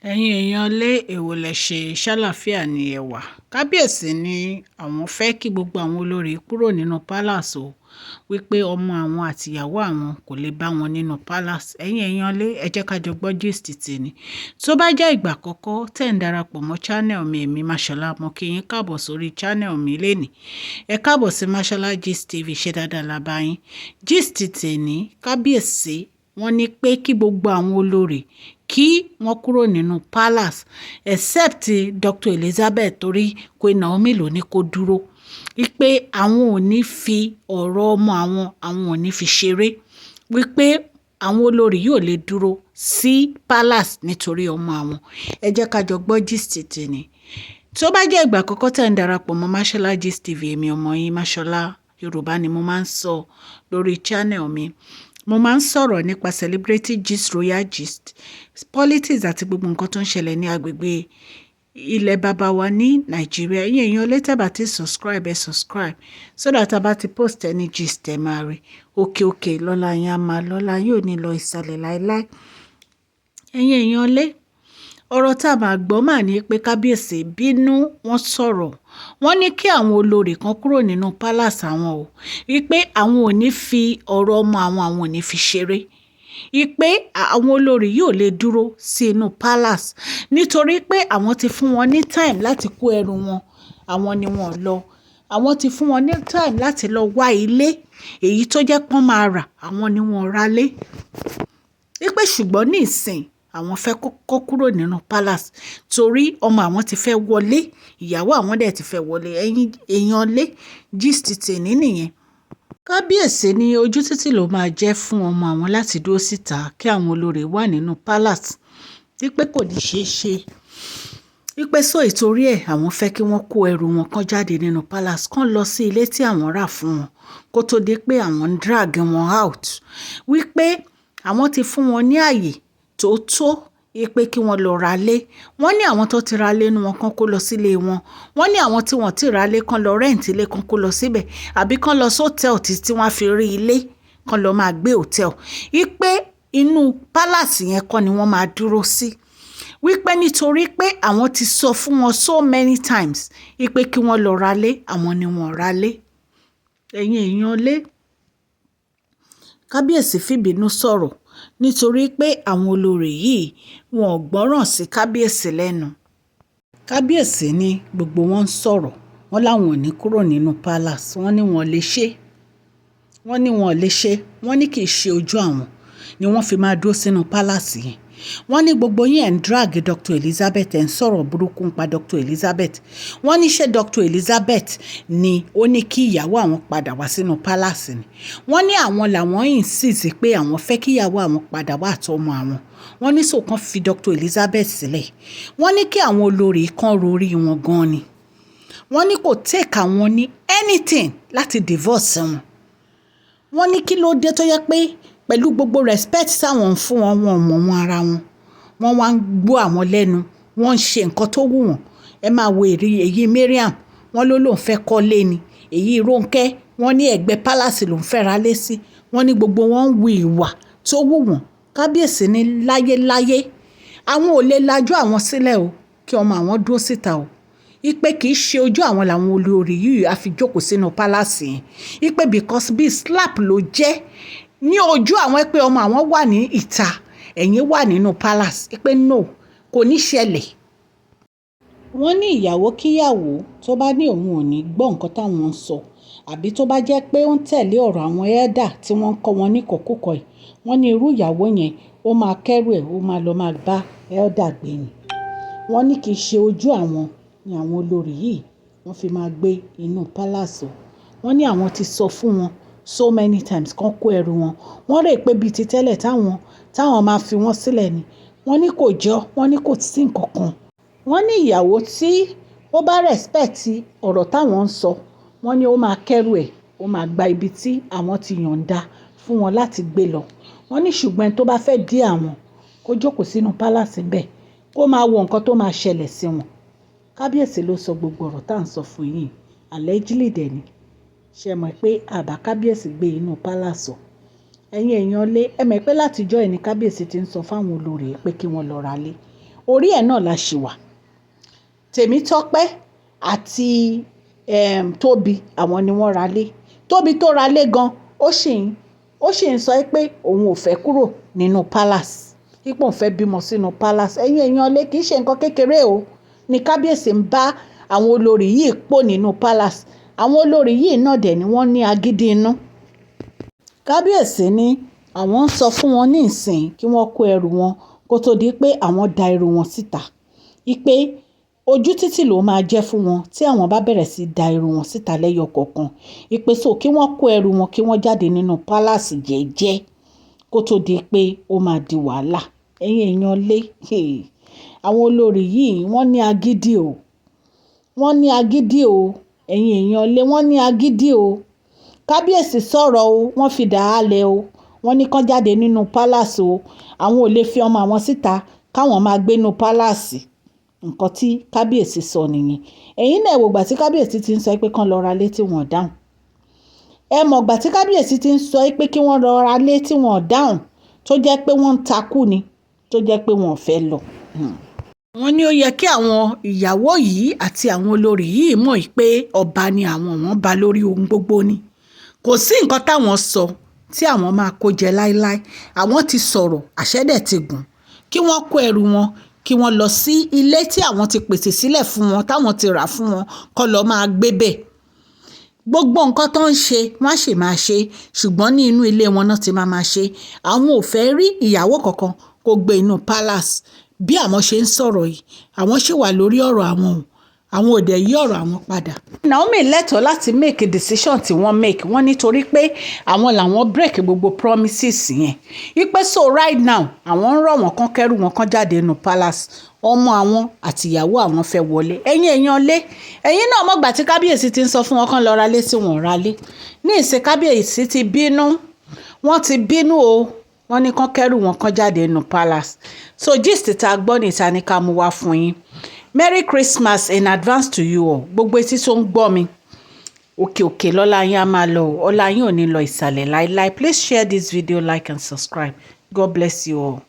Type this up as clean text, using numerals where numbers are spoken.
Ẹ̀yin èèyàn ilé, èwo lẹ ṣe? Ṣàlàáfíà ní ẹ wà. Kábíyèsí ní àwọn fẹ́ kí gbogbo àwọn olórí kúrò nínú palace o, wípé ọmọ àwọn àti ìyàwó àwọn kò lè bá wọn nínú palace. Ẹ̀yin èèyàn ilé, ẹ jẹ́ ká jọ gbọ́ gist tèmi. Tó bá jẹ́ ìgbà àkọ́kọ́ tẹ́ ń darapọ̀ mọ́ channel mi, èmi Mashola, mo kí yín káàbọ̀ sórí channel mi lénìí. Ẹ káàbọ̀ sí Mashola Gist TV, ṣe dáadáa la bá yín. Gist tèmi, kábíyèsí wọ́n ní pé kí gbogbo àwọn olórí kí wọ́n kúrò nínú palace except Dr. Elizabeth, torí Queen Naomi ló ní kó dúró, wípé àwọn ò ní fi ọ̀rọ̀ ọmọ àwọn, àwọn ò ní fi ṣeré, wípé àwọn olórí yóò lè dúró sí palace nítorí ọmọ àwọn. Ẹ jẹ́ ká jọ gbọ́ gist tèmi. Tó bá jẹ́ ìgbà àkọ́kọ́ tẹ́ ń darapọ̀ mọ́ Mashola Gist TV, èmi ọmọ yín Mashola, Yorùbá ni mo máa ń sọ lórí channel mi. Mo máa ń sọ̀rọ̀ nípa celebrity gist, royal gist, politics àti gbogbo nǹkan tó ń ṣẹlẹ̀ ní agbègbè ilẹ̀ bàbá wa ní Nàìjíríà. Ẹ̀yin èèyàn lè tẹ́ bá ti subscribe, ẹ subscribe so that a bá ti post any gist, ẹ máa rí. Òkè òkè lọ́la yín á máa lọ́la yóò ní lọ ìsàlẹ̀ láéláé. Ẹ̀yin èèyàn lé, ọ̀rọ̀ tá a máa gbọ́ mà ní pé kábíyèsí bínú, wọ́n sọ̀rọ̀, wọ́n ní kí àwọn olórí kan kúrò nínú palace àwọn o, wípé àwọn ò ní fi ọ̀rọ̀ ọmọ àwọn, àwọn ò ní fi ṣeré, wípé àwọn olórí yóò lè dúró sí inú palace nítorí pé àwọn ti fún wọn ní time láti kó ẹrù wọn, àwọn ni wọ́n lọ. Àwọn ti fún wọn ní time láti lọ wá ilé èyí tó jẹ́ pọ́n máa rà, àwọn ni wọ́n ra lé. Wípé ṣùgbọ́n nísìn, àwọn fẹ́ kó kúrò nínú palace torí ọmọ àwọn ti fẹ́ wọlé, ìyàwó àwọn dẹ̀ ti fẹ́ wọlé. Ẹ̀yin èèyàn lé, gist tèmi nìyẹn. Kábíyèsí ní ojú títì ló máa jẹ́ fún ọmọ àwọn láti dúró síta kí àwọn olórí wà nínú palace, wípé kò ní ṣeé ṣe, wípé so ìtorí ẹ̀, àwọn fẹ́ kí wọ́n kó ẹrù wọn kan jáde nínú palace, kán lọ sí ilé tí àwọn rà fún wọn kó tó di pé àwọn ń drag wọn out, wípé àwọn ti fún wọn ní ààyè tó tó wípé kí wọ́n lọ ra lé. Wọ́n ní àwọn tó ti ra lé nínú wọn kán kó lọ sílé wọn. Wọ́n ní àwọn tí wọ́n ti ra lé kán lọ rent ilé, kán kó lọ síbẹ̀, àbí kán lọ sí hotel tí wọ́n á fi rí ilé, kán lọ máa gbé hotel, wípé inú palace yẹn kọ́ ni wọ́n máa dúró sí, wípé nítorí pé àwọn ti sọ fún wọn so many times wípé kí wọ́n lọ ra lé, àwọn ni wọ́n ra lé. Ẹ̀yin èèyàn lé, kábíyèsí fìbínú sọ̀rọ̀ nítorí pé àwọn olórí yìí wọn ò gbọ́ràn sí kábíyèsí lẹ́nu. Kábíyèsí ní gbogbo wọn ń sọ̀rọ̀, wọ́n láwọn ò ní kúrò nínú palace. Wọ́n ní wọn lè ṣe, wọ́n ní wọn lè ṣe. Wọ́n ní kì í ṣe ojú àwọn ni wọ́n fi máa dúró sínú palace yẹn. Wọ́n ní gbogbo yín ẹ̀ ń drag Dr. Elizabeth, ẹ̀ ń sọ̀rọ̀ burúkú nípa Dr. Elizabeth. Wọ́n ní ṣé Dr. Elizabeth ni ó ní kí ìyàwó àwọn padà wá sínú palace ni? Wọ́n ní àwọn làwọn insist pé àwọn fẹ́ kí ìyàwó àwọn padà wá àtọmọ àwọn. Wọ́n ní sòkan fi Dr. Elizabeth sílẹ̀. Wọ́n ní kí àwọn olórí kan rorí wọn gan ni. Wọ́n ní kò take àwọn ní anything láti divorce wọn. Wọ́n ní kí ló dé tó yẹ pé pẹ̀lú gbogbo respect táwọn ń fún wọn, wọn ò mọ̀ wọn ara wọn, wọ́n wá ń gbọ́ àwọn lẹ́nu, wọ́n ń ṣe nǹkan tó wù wọ́n. Ẹ máa wo èrè èyí Mariam, wọ́n ló lóun fẹ́ kọ́lé ni. Èyí Rónkẹ́, wọ́n ní ẹ̀gbẹ́ palace lòún fẹ́ ra lé sí. Wọ́n ní gbogbo wọn ń wu ìwà tó wù wọ́n. Kábíyèsí ní láyéláyé, àwọn ò lè lajú àwọn sílẹ̀ o kí ọmọ àwọn dúró síta o, wípé kì í ṣe ojú àwọn làwọn olórí yìí á fi jókòó sínú palace yẹn, wípé because bí slap ló jẹ́ ní ojú àwọn pé ọmọ àwọn wà ní ìta, ẹ̀yin wà nínú palace, pé no, kò ní ṣẹlẹ̀. Wọ́n ní ìyàwó kíyàwó tó bá ní òun ò ní gbọ́ nǹkan táwọn ń sọ, àbí tó bá jẹ́ pé ó ń tẹ̀lé ọ̀rọ̀ àwọn elder tí wọ́n ń kọ́ wọn ní ìkọ́kúkọ yìí, wọ́n ní irú ìyàwó yẹn, ó máa kẹ́rù ẹ̀, ó máa lọ máa bá elder gbé ni. Wọ́n ní kì í ṣe ojú àwọn ni àwọn olórí yìí wọ́n fi máa gbé inú palace o. Wọ́n ní àwọn ti sọ fún wọn so many times kán kó ẹrù wọn. Wọ́n rò pé bíi ti tẹ́lẹ̀ táwọn máa fi wọ́n sílẹ̀ ni. Wọ́n ní kò jọ, wọ́n ní kò sí nǹkan kan. Wọ́n ní ìyàwó tí ó bá respect ọ̀rọ̀ táwọn ń sọ, wọ́n ní ó máa kẹ́rù ẹ̀, ó máa gba ibi tí àwọn ti yọ̀ǹda fún wọn láti gbé lọ. Wọ́n ní ṣùgbọ́n ẹni tó bá fẹ́ dí àwọn, kó jókòó sínú palace bẹ́ẹ̀, kó máa wo nǹkan tó máa ṣẹlẹ̀ sí wọn. Kábíyèsí ló sọ gbogbo ọ̀rọ̀ tá à ń sọ fún yín. Allegedly dẹ̀ ni. Ṣé ẹ mọ̀ pé àbá kábíyèsí gbé inú palace o? Ẹ̀yin èèyàn lé, ẹ mọ̀ pé látijọ́ yìí ni kábíyèsí ti ń sọ fún àwọn olórí pé kí wọ́n lọ ra lé. Orí ẹ̀ náà la ṣì wà. Tèmítọ́pẹ́ àti Tóbi, àwọn ni wọ́n ra lé. Tóbi tó ra lé gan, ó sì ń sọ pé òun ò fẹ́ kúrò nínú palace, ipò òun fẹ́ bímọ sínú palace. Ẹ̀yin èèyàn lé, kì í ṣe nǹkan kékeré o ní kábíyèsí ń bá àwọn olórí yìí pò nínú palace. Àwọn olórí yìí náà dẹ̀ ni wọ́n ní agídí inú. Kábíyèsí ní àwọn ń sọ fún wọn nísìnyí kí wọ́n kó ẹrù wọn kó tóó di pé àwọn da ẹrù wọn síta, pé ojú títì ló máa jẹ́ fún wọn tí àwọn bá bẹ̀rẹ̀ sí í da ẹrù wọn síta lẹ́yọ kọ̀ọ̀kan, ìpè so kí wọ́n kó ẹrù wọn, kí wọ́n jáde nínú palace jẹ́ẹ́jẹ́ kó tóó di pé ó máa di wàhálà. Ẹ̀yin èèyàn lé, àwọn olórí yìí, wọ́n ní agídí o, wọ́n ní agídí o. Ẹ̀yin èèyàn lé, wọ́n ní agídí o. Kábíyèsí sọ̀rọ̀ o, wọ́n fi dà á lẹ̀ o. Wọ́n ní kán jáde nínú palace o. Àwọn ò lè fi ọmọ àwọn síta káwọn máa gbé nínú palace. Nǹkan tí kábíyèsí sọ nìyẹn. Ẹ̀yin náà wò gbà tí kábíyèsí ti ń sọ pé kán lọ ra lé tí wọ́n dáhùn. Ẹ mọ̀ gbà tí kábíyèsí ti ń sọ pé kí wọ́n lọ ra lé tí wọ́n dáhùn, tó jẹ́ pé wọ́n ń takú ni, tó jẹ́ pé wọ́n ò fẹ́ lọ. Wọ́n ní ó yẹ kí àwọn ìyàwó yìí àti àwọn olórí yìí mọ̀ pé ọba ni àwọn, wọ́n bá lórí ohun gbogbo ni. Kò sí nǹkan táwọn sọ tí àwọn máa kó jẹ láéláé. Àwọn ti sọ̀rọ̀, àṣẹ dẹ̀ ti gùn. Kí wọ́n kó ẹrù wọn, kí wọ́n lọ sí ilé tí àwọn ti pèsè sílẹ̀ fún wọn, táwọn ti rà fún wọn, kó lọ́ọ́ máa gbé bẹ́ẹ̀. Gbogbo nǹkan tó ń ṣe, wọ́n á sì máa ṣe, ṣùgbọ́n ní inú ilé wọn náà ti máa ṣe. Àwọn ò fẹ́ rí ìyàwó kankan kó gbé inú palace. Bí àwọn ṣe ń sọ̀rọ̀ yìí, àwọn sì wà lórí ọ̀rọ̀ àwọn o. Àwọn ò dẹ̀ yí ọ̀rọ̀ àwọn padà. Naomi lẹ́tọ̀ọ́ láti make a decision tí wọ́n make. Wọ́n nítorí pé àwọn làwọn break gbogbo promises yẹn, wípé so right now, àwọn ń rọ̀ wọ́n kán kẹ́rù wọn, kán jáde nínú palace. Ọmọ àwọn àti ìyàwó àwọn fẹ́ wọlé. Ẹ̀yin èèyàn lé, ẹ̀yin náà mọ̀gbà tí kábíyèsí ti ń sọ fún wọn kán lọ ra lé tí wọ́n ra lé. Ní ìsìn, kábíyèsí ti bínú, wọ́n ti bínú o. Wọ́n ní kán kẹ́rù wọn, kán jáde nínú palace. So gist tá a gbọ́ níta ní ká mú wá fún yín. Merry Christmas in advance to you all. Gbogbo etí tó ń gbọ́ mi, òkè òkè lọ́lá yín á máa lọ o. Ọlá yín ò ní lọ ìsàlẹ̀ láíláí. Please share this video, like and subscribe. God bless you all.